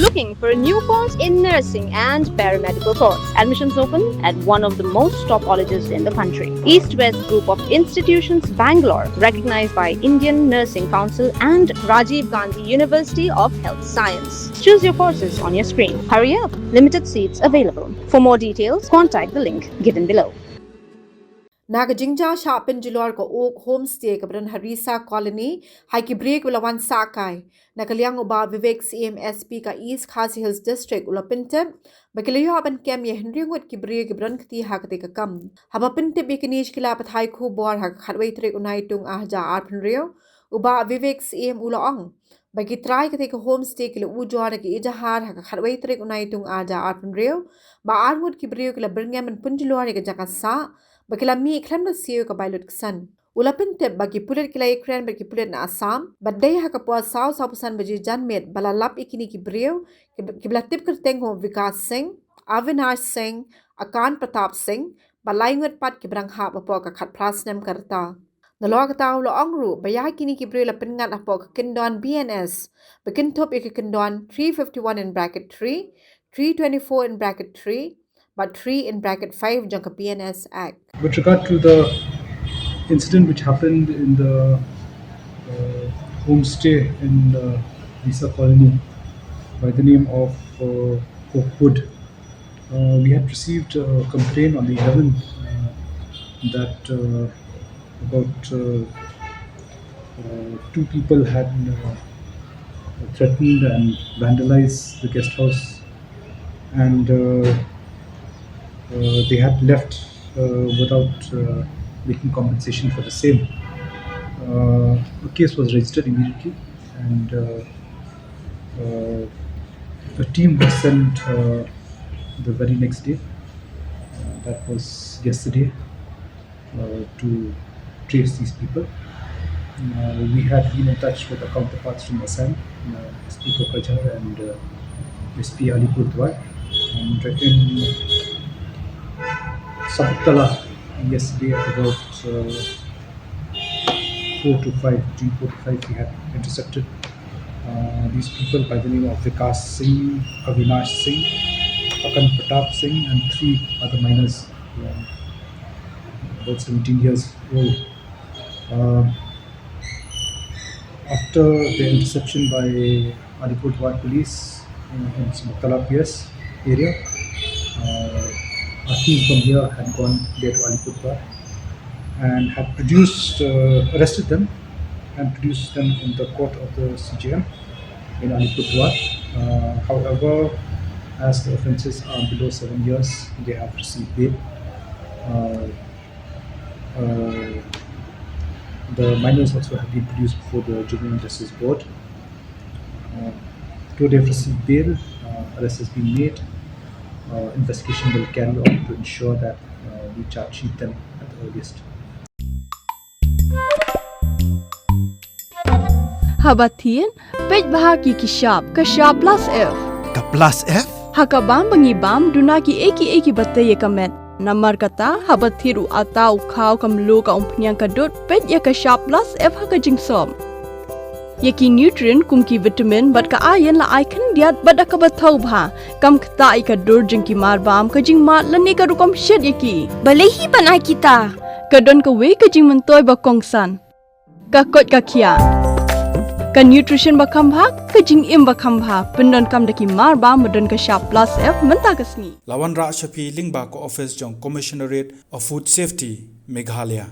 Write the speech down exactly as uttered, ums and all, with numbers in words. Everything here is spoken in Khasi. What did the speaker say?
Looking for a new course in nursing and paramedical course? Admissions open at one of the most top colleges in the country. East West Group of Institutions, Bangalore, recognized by Indian Nursing Council and Rajiv Gandhi University of Health Science. Choose your courses on your screen. Hurry up, limited seats available. For more details, contact the link given below. Na ka jingjia shah pynjulor ka Oak Homestay kaba don ha Risa Colony, ha ki briew kiba la wan sah kai. Na ka liang u Bah Vivek Syiem, S P ka East Khasi Hills District, u la pyntip ba ki la ïoh ban kem ïa hynriew ngut ki briew kiba don kti ha katei ka kam. Haba pyntip ïa kine, ki la pathai khubor ha ka khatwei tarik u Naitung ar hajar arphew hynriew, u Bah Vivek Syiem u la ong ba ki trai katei ka homestay ki la ujor na ka ejahar ha ka khatwei tarik u Naitung ar hajar arphew hynriew, ba ar ngut ki briew ki la byrngem ban pynjulor ïa ka jaka sah, ba ki la mih khlem da siew ka bai lut ksan. U la pyntip ba ki pulit ki la ïakren bad ki pulit na Assam, ba dei ha ka por saw, saw phew san baje janmiet ba la lap ïa kine ki briew, ki, kiba la tip kyrteng kum Vikas Singh, Avinash Singh, Akan Pratap Singh, bad lai ngut pat kiba dang hap hapoh ka khatphra snem ka rta. Nalor kata u la ong ruh ba ïa kine ki briew la pynngat hapoh ka kyndon B N S, ba kynthup ïa ka kyndon three fifty-one in bracket three, three twenty-four in bracket three, bad three in bracket five jong ka B N S Act. With regard to the incident which happened in the uh, homestay in uh, Lisa Colony by the name of uh, Oakwood, uh, we had received a complaint on the eleventh uh, that uh, about uh, uh, two people had uh, threatened and vandalized the guest house, and uh, uh, they had left uh, without uh, making compensation for the same. Uh, a case was registered immediately, and uh, uh, a team was sent uh, the very next day. Uh, that was yesterday uh, to trace these people. Uh, we had been in touch with our counterparts from Assam, uh, S P Kokrajhar and uh, S P Alipurdwar. And in Sabutala yesterday at about uh, four to five, between four to five, we had intercepted uh, these people by the name of Vikas Singh, Avinash Singh, Akan Pratap Singh, and three other minors, uh, about seventeen years old. Uh, after the interception by Alipurdwar police uh, in Sabutala P S area, uh, our team from here had gone there to Alipurdwar and had produced, uh, arrested them and produced them in the court of the C J M in Alipurdwar. Uh, however, as the offences are below seven years, they have received bail. Uh, uh, the minors also have been produced before the Juvenile Justice Board. Uh, though they have received bail, uh, arrest has been made. Uh, investigation will carry on to ensure that uh, we charge sheet them at the earliest. Haba thied, peit bha ki ki shap, ka shap plus F. Ka plus F? Ha ka bam ba ngi bam, duna ki ei ki ei kiba tei ïa ka met. Namar kata, haba thied u atta u khaw ka mluh ka umphniang ka dud, peit ïa ka shap plus F ha ka jingsop. Ïa ki nutrient kum ki vitamin bad ka iron la ai khyndiat bad da kaba thaw bha. Kam ktah ïa ka dur jong ki marbam, ka jingmad lane ka rukom shet ïa ki. Balei hi ban ai kita? Ka don kawei ka jingmyntoi ba kongsan. Ka koit ka khiah. Ka nutrition ba kham bha, ka jingim ba kham bha. Pyndonkam da ki marbam ba don ka shap plus F mynta ka sngi. La wanrah sha phi lyngba ka office jong Commissionerate of Food Safety, Meghalaya.